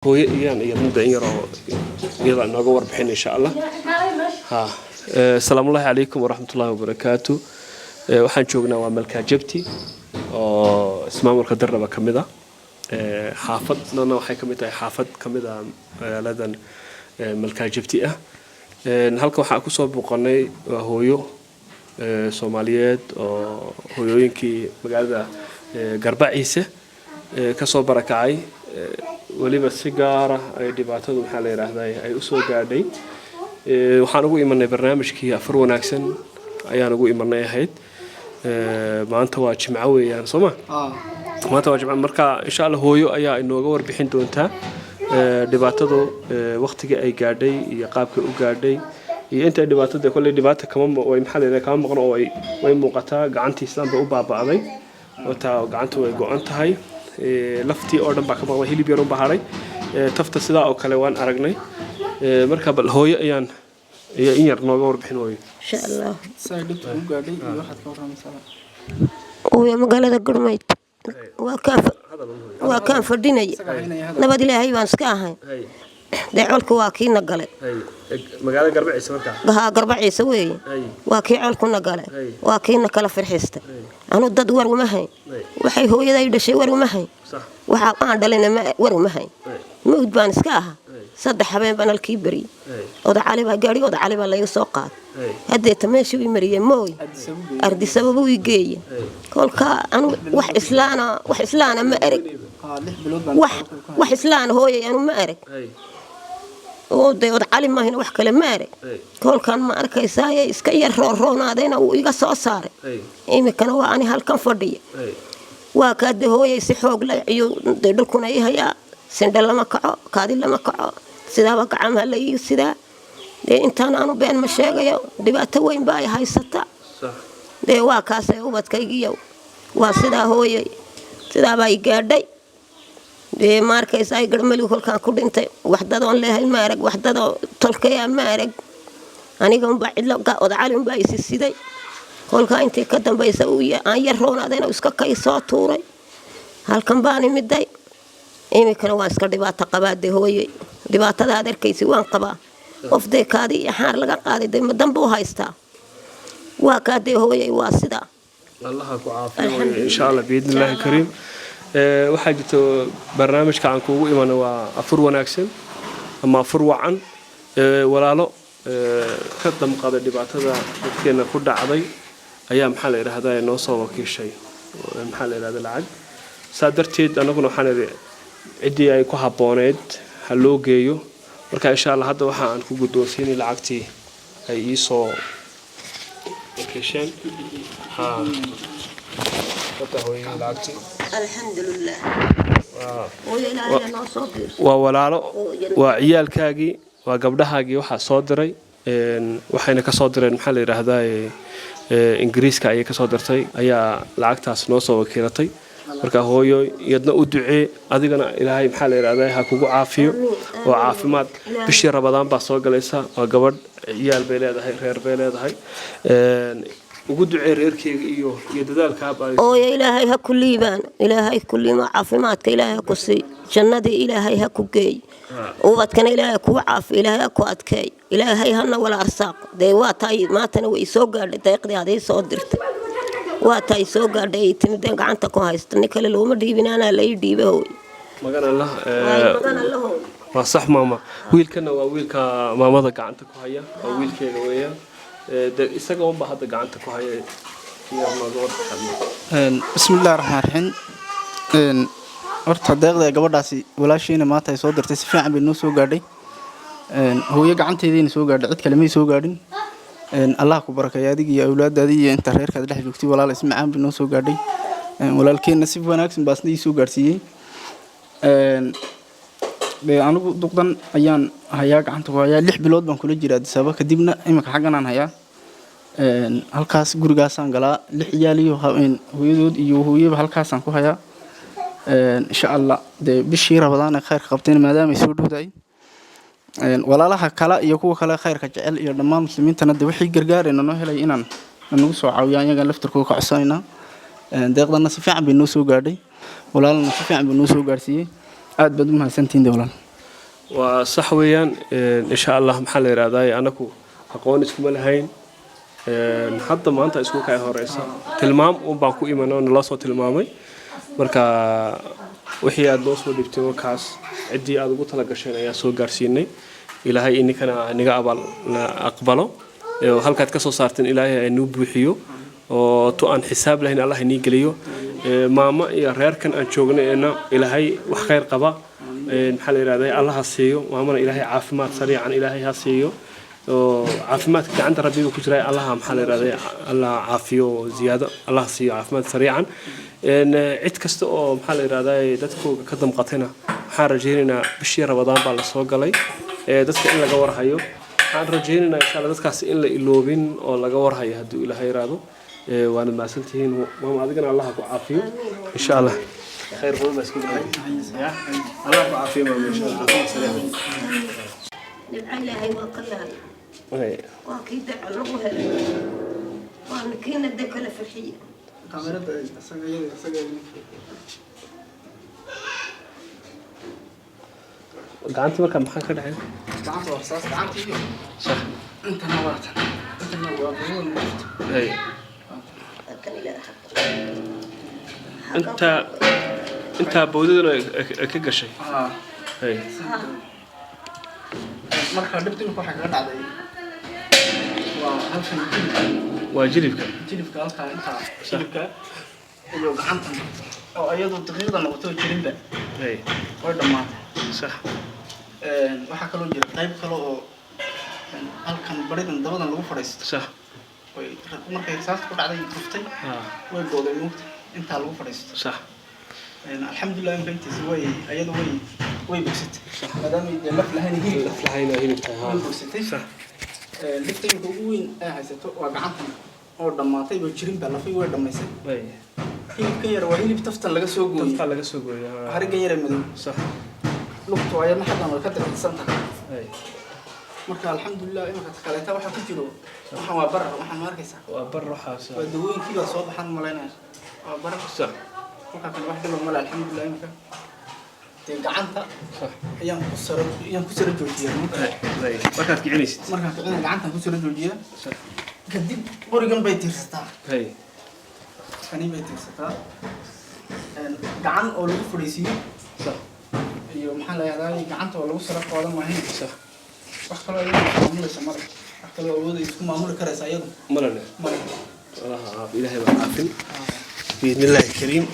Hooyo iyaan iyadna in yaroo iyada inooga warbixin, insha Allah. Ha, asalaamullahi calaykum waraxmatullahi wabarakaatu. Waxaan joognaa waa Malkaajabti oo ismaamulka Darnaba ka mid ah. Xaafadnana waxay ka mid tahay xaafad ka mid ah magaaladan Malkaajabti ah. Halkan waxaan kusoo booqanay waa hooyo Soomaaliyeed oo hooyooyinkii magaalada Garbaciise kasoo barakacay, weliba si gaara ay dhibaatadu, maxaa la yidhaahdaa, ay usoo gaadhay. Waxaan ugu imanay barnaamijkii Afar Wanaagsan ayaan ugu imanay ahayd. Maanta waa Jimco weeyaan, soo ma? Maanta waa Jimco. Marka, insha Allah, hooyo ayaa inooga warbixin doontaa dhibaatadu waqtigii ay gaadhay iyo qaabkay u gaadhay iyo intay dhibaatada kolley dhibaata kama way, maxaa la yidhahdaa, kama maqno oo way muuqataa. Gacantii islaan bay u baaba'day oo taa gacanta way go-an tahay. Laftii oo dhan baa ka maqlay, hilib yar unbaa hadhay. Tafta sidaa oo kale waan aragnay. Marka bal hooyo ayaan iyo in yar nooga warbixin, hooyo. Insha Allah. Say dhibta ugu gaadhay iyo waxaad ka warramaysaa? Hooyo, magaalada Garmayd waa kaan fadhinaya. Nabad Ilaahay baan iska ahay. Dee colku waa kiina galay. Magaalada Garbaciise markaa? Haa, Garbaciise weeye. Waa kii colkuna galay, waa kiina kala firxistay. Anu dad war uma hayn, waxay hooyaday dhashay war uma hayn, waxa aan dhalina war uma hayn. Mawd baan iska ahaa. 3 habeen baan halkii beriyey. Odacali baa gaari, Odacali baa layga soo qaaday. Haddeeta meeshii ii mariyey mooy, Ardisababa ii geeye. Kolkaa anu wax islaana ma arag. Wax islaana, hooyay, anu ma arag oo dee Odacali maahina wax kale ma arag. Kolkaan ma arkaysaaye iska yar rooroonaadayna uu iga soo saaray. Iminkana waa ani halkan fadhiya. Waa kaa dee hooyay, si xoog leh iyo dee dhulkuna ii hayaa. Sindhe lama kaco, kaadi lama kaco, sidaaba gacamaha la ii sidaa. Dee intaan aanu been ma sheegayo, dhibaato weyn baa ay haysata. Dee waa kaasee ubadkaygiiyow, waa sidaa hooyay, sidaabaa i gaadhay. Dee ma arkaysaa, Garmali kolkaan ku dhintay waxdadoon leehay ma arag, waxdadoo tolkayaa ma arag. Aniga unbaa cidlo, Odacali unbaa isi siday. Kolkaa intii ka dambaysa aan yar roonaadayna iska kay soo tuuray, halkan baan imiday. Iminkana waan iska dhibaato qabaa dee hooyey, dhibaatada aad arkaysi waan qabaa. Qof dee kaadi iyo xaar laga qaaday dee ma danbuu haystaa? Waa kaa dee hooyey, waa sidaa. Allaha ku caafiyo, insha Allah, biidni Illaahi kariim. Waxaa jirta barnaamijka aan kuugu imano waa Afur Wanaagsan ama Afur Wacan. Walaalo ka damqaday dhibaatada dadkeena ku dhacday ayaa, maxaa la yidhaahdaa, noo soo wakiishay, maxaa la yidhahda, lacag. Saa darteed annaguna waxaan idhi ciddii ay ku habbooneyd ha loo geeyo. Marka, insha Allah, hadda waxa aan ku guddoonsiinay lacagtii ay ii soo wakiisheen. Ha, hadda hooyay lacagtii. Alxamdulilah, hooyo, Ilaahay noo soo biirso. Waa walaalo, waa ciyaalkaagii, waa gabdhahaagii waxaa soo diray. Waxayna ka soo direen, maxaa la yidhaahdaa, Ingiriiska ayay kasoo dirtay, ayaa lacagtaas noo soo wakiilatay. Marka hooyo, iyadna u ducee, adigana Ilaahay, maxaa la yidhahdaa, ha kugu caafiyo oo caafimaad. Bishii Rabadaan baa soo galaysa. Waa gabadh, ciyaal bay leedahay, reer bay leedahay. Ugu ducee reerkeyga iyo dadaalkaaba. Ooyo, Ilaahay ha ku liibaan, Ilaahay ku liimo, caafimaadka Ilaahay ha ku siiyo, jannadii Ilaahay ha ku geey, ubadkana Ilaahay kuu caafiyo, Ilaahay ha ku adkeey, Ilaahay hana wala arsaaqo. Dee waa taay, maantana way soo gaadhay deeqdii aad ii soo dirtay. Waa taay soo gaadhay, ay timideen gacanta ku haysta. Nin kale looma dhiibin, anaa la ii dhiibay, hooy. Magan Allah. Magan Allah, hooy. Waa sax, maama. Wiilkana waa wiilka maamada gacanta ku haya, waa wiilkeega weeyaan. Dee isaga unba hadda gacanta ku haya iyo nooga warbixin. Bismi illahi raxmaan raxiim. Horta deeqda gabadhaasi walaashiina maanta ay soo dirtay si fiican bay noo soo gaadhay. Hooyo, gacanteediina soo gaadhay, cid kale may soo gaadhin. Allah ku barakeeyo adiga iyo awlaadaadii iyo inta reerkaad dhex joogtay. Walaal, si macaan bay noo soo gaadhay. Walaalkeenna si wanaagsan baa isna ii soo gaadhsiiyey. Dee anigu duqdan ayaan hayaa, gacanta ku hayaa. 6 bilood baan kula jiraa Addis Ababa, kadibna iminka xaggan aan hayaa. Halkaas gurigaasaan galaa, lix ciyaal iyo hooyadood iyo hooyaba halkaasaan ku hayaa. Insha Allah, dee bishii Rabadaan ee khayrka qabtayna maadaama ay soo dhowdahay, walaalaha kale iyo kuwa kale khayrka jecel iyo dhammaan muslimiintana dee wixii gargaarayna noo helay inaan nagu soo caawiyaan iyagan laftarkooda ka codsanaynaa. Deeqdana si fiican bay noo soo gaadhay, walaalana si fiican buu noo soo gaadhsiiyey. Aad baad u mahadsantihiin de walaal. Waa sax weeyaan. Insha Allah, maxaa la yidhahdaa, anaku aqoon iskuma lahayn. Hadda maanta isku kay horeysa tilmaam un baan ku iman oo naloo soo tilmaamay. Marka wixii aad noo soo dhibtay wakaas, ciddii aad ugu tala gasheen ayaa soo gaarsiinay. Ilaahay ininkana niga abaal na aqbalo. Halkaad ka soo saarteen Ilaahay inuu buuxiyo oo tu aan xisaab lahayn Allah inii geliyo. Maamo iyo reerkan aan joognay eena Ilaahay wax khayr qaba, maxaa la yidhahdaa, Allah ha siiyo. Maamana Ilaahay caafimaad sariican Ilaahay ha siiyo, oo caafimaadka gacanta Rabbiga ku jira. Allaha, maxaa la yidhahdaa, Allah caafiyo oo ziyaado Allah siiyo caafimaad sariican. Cid kasta oo, maxaa la yidhahdaa, dadkooga ka damqatayna waxaan rajaynaynaa bishii Rabadaan baa lasoo galay dadka in laga warhayo. Waxaan rajaynaynaa, insha Allah, dadkaas in la iloobin oo laga warhayo hadduu Ilaahay yiraahdo. Waana mahadsantihiin. Maama, adigana Allah ku caafiyo, insha Allah. Khayr badan baa isku daray. Allah ku caafiyo, maama, insha Allah, caafimaad sariican. Dhibco Ilaahay waa ka yahay. Hay. Waa kii daco lagu helay, waana kiina de kala farxiye. Kaamirada isaga, iyada isaga. Gacanta marka maxaa ka dhacay? Gacanta waa saas, gacanta iyo Sax. Intana waa tan, intana waa buudan jirta. Hay. Kan Ilaahay. Intaa bowdadana ay ka gashay? Haa. Hay. Marka dhibta imika waxay kaga dhacday waa halkan jilibka. Waa jilibka. Jilibka halkaa, intaa jilibka iyo gacantan oo iyadu daqiiqda noqoto jirinba way dhammaatay. Waxaa kaloo jira qayb kale oo halkan baridan dabadan lagu fadhiisto. Way markay saas ku dhacday tuftay, way gooday muugta intaa lagu fadhiisto. Alxamdulilah, imka intiisa way iyadu way bogsatay, maadaama dee laf lahayn hilib. Laf lahayna hilib tahay. Way bogsatay. Dhibta imika ugu weyn ay haysato waa gacantan oo dhammaatay oo jirinba lafay way dhammaysay. Hilibkan yar waa hilib taftan laga soo gooyey. Taftaa laga soo gooyay, haa. Harigan yar ee madow. Lugtu ayadna xaggan way ka dirtisan tahay. Marka alxamdulilah, imika kaleeta waxaa ku jiro waxaan waa barar, waxaan ma arkaysaa? Waa bar waxaas. Waa dawooyinkii baa soo baxan malaynaya, waa barar. Kolkaa kale wax dhiba male, alxamdulilah. Imika dee gacanta ayaan ku sara joojiyaa. Hay. Markaad kicinaysid? Markaan kicina gacantan ku sara joojiyaa. Kadib qorigan bay tiirsataa. Kani bay tiirsataa. Gacan oo lagu fadhiisiiyo iyo, maxaa la yahdaa, gacanta oo lagu sara qooda maahayn. Wax kaloo iyadu maamulaysa male, wax kaloo awooday isku maamuli karaysa iyadu Malane. Male. Allah caafi, Ilaahay baa caafin biidnillaahi kariim.